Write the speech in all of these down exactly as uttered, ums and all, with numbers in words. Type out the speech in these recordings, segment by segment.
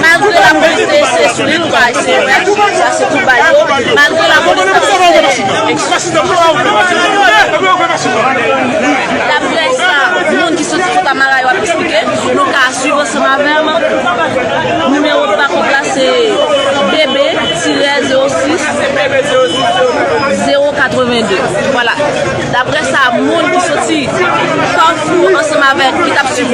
Malgre lapolis te eseye sou li, nou ka eseye wè, sa se kou bal yo. Malgre lapolis te eseye eksplike. Daprè sa, moun ki soti tout Amarayou ap eksplike, nou ka swiv ansanm avè m. Nimewo bakòp la se B B tirè zewo sis zewo katrevenn de. Vwala. Daprè sa, moun ki soti Kafou ansanm avèk ki t ap swiv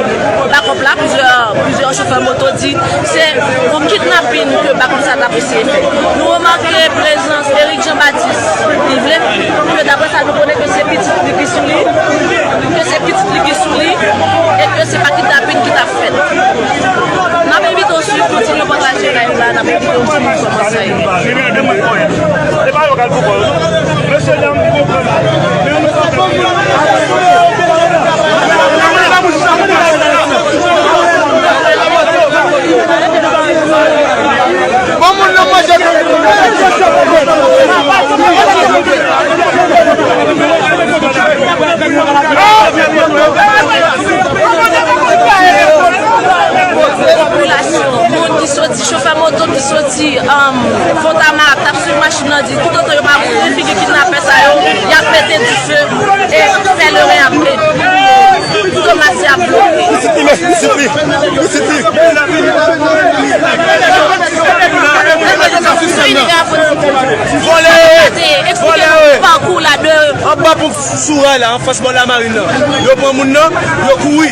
bakòp la, plizyè, plizyè chofè moto di se yon kidnapin ke bakòp sa t ap eseye fè. Nou remake prezans Eric Jean Baptiste. Li vle ke, daprè sa nou konnen, ke se pitit li ki sou li, ke se pitit li ki sou li, e ke se pa kidnapin ki t ap fèt. N ap envite w swiv, kontinye pataje live la, n ap envite w swiv kòman sa ye. Mesye dam, konprann. Bon, moun nan manje. Popilasyon, moun ki soti, chofè moto ki soti, um, Fontamara, k t ap swiv machin nan, di toutotan yo pa moute figi kidnapè sa yo, y ap mete dife e fè leren ap, e, domasi ap bloke. Pitit li, pitit li, pitit li. Vòlè yo ye. Vòlè yo ye. Anba ponp sou ray la, anfas bò lamarin nan. Yo pran moun nan, yo kouri.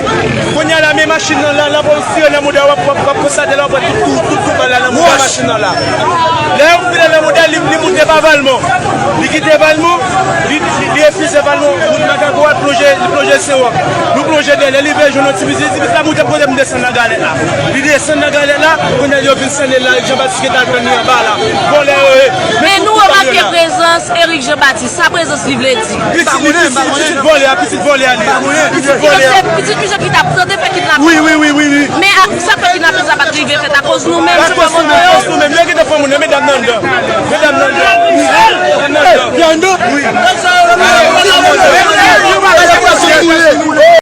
Kounye a la, men machin nan la, la polis tire nan mouda, w ap, w ap, w ap konstate la, w ap wè tout, tout, tout, tout bal la nan mouda machin nan la. Lè yo vire nan mouda, li, li moute pa Valmont. Li kite Valmont, li, li, li refize Valmont, wout Makago a, li plonje, li plonje Sewòk. Nou plonje dèyè, lè li veye jwenn yon ti biznis, ti biznis la moute kote m desann nan galèt la. Li desann nan galèt la, kounye a yo vin sène la, Jean Baptiste ki t al tann li anba la. Vòlè yo ye. Men nou remake prezans Eric Jean Baptiste. Sa prezans li vle di? Pitit li, pitit, pitit vòlè a, pitit vòlè a li ye. Pitit vòlè a. Se pitit misye ki t ap tante fè kidnapin. Wi, wi, wi, wi, wi. Men a, sa fè kidnapin sa pa t rive fèt akoz nou menm, chofè moto yo. Akoz nou menm, yo gentan pran moun nan, medam nan anndan. Medam nan anndan. Wi. Medam nan anndan. Wi.